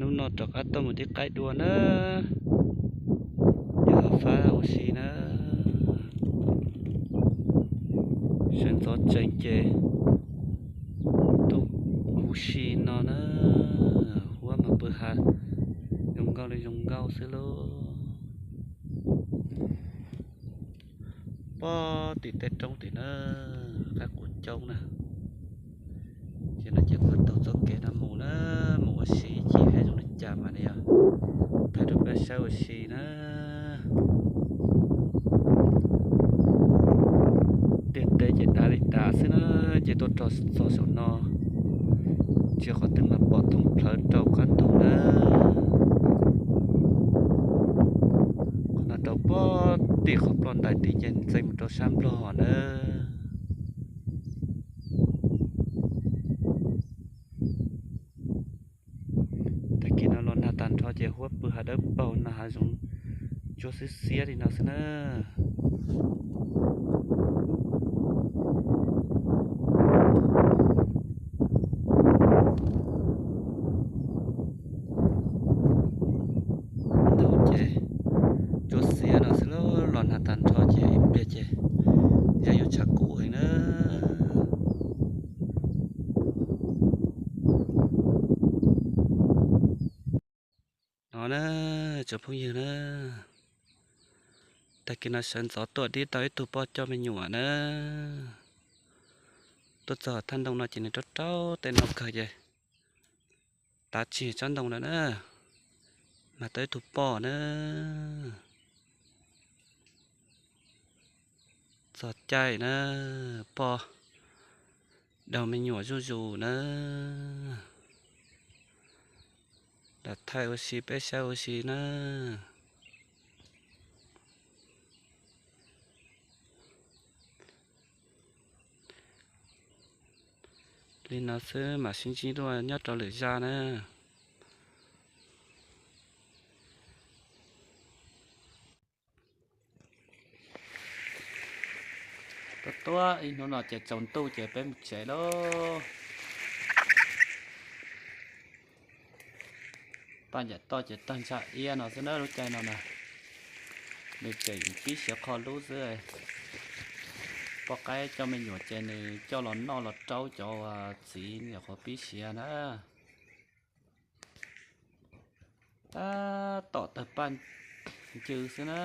Hnub no rov qab tuaj mus tib qaib dua na, yog fab ua si na. Sawv ntxov tsees ces tuaj ua si no na, huab mas pw ha zoo nkauj li zoo nkauj xwb lauj. Pob tim tej roob tim na, qaib qus coob na. Ces no ces kuv taug txoj kev no mus na, mus ua si ib chim thiab zoo li cas mas yog thaij rau peb saib ua si na. Ntiaj teb ces dav li dav xwb na, ces tuaj rau txog saum no, tsis qhov twg mas pom thoob plhawv rau qab ntug na. Qhov no rau pob tim qhov ploj ntais tid ces ntxeev mus rau sab Nplog na. Tag kis no los nag tag nrho ces huab pw hav dawb paug no hav zoov ntsuab xiab xiab li no xwb na. Ntug ces ntsuab xiab no xwb, los nag tag nrho ces ib pliag ces yeej yuav tshav kub heev na. No na, tsoom phooj ywg na, tag kis no sawv ntxov tuaj dib tau ib tug poj coj me nyuam na. Tuaj txog thaj ntoo no ces nws rau rau tej no kawg ces tav tsis tsob ntoo lawm na, mas tau ib tug poj na. Txog caij na, poj daug me nyuam zuj zus na. Lam thaij ua si peb saib ua si na. Li no xwb mam sib ntsib dua nyob rau lwm zaj na. Tuaj tuaj ib hnub no ces tsaus ntuj ces peb mus tsev lauj. Paj ncaim toj ces tawg ntshai iab no xwb na lub caij no na. Nws tseem pib siav qho lub xwb. Poj qaib coj me nyuam ces nws coj los noj los raub cov txiv nyuam qhuav pib siav na. Tab tom tawg paj ncw xwb na.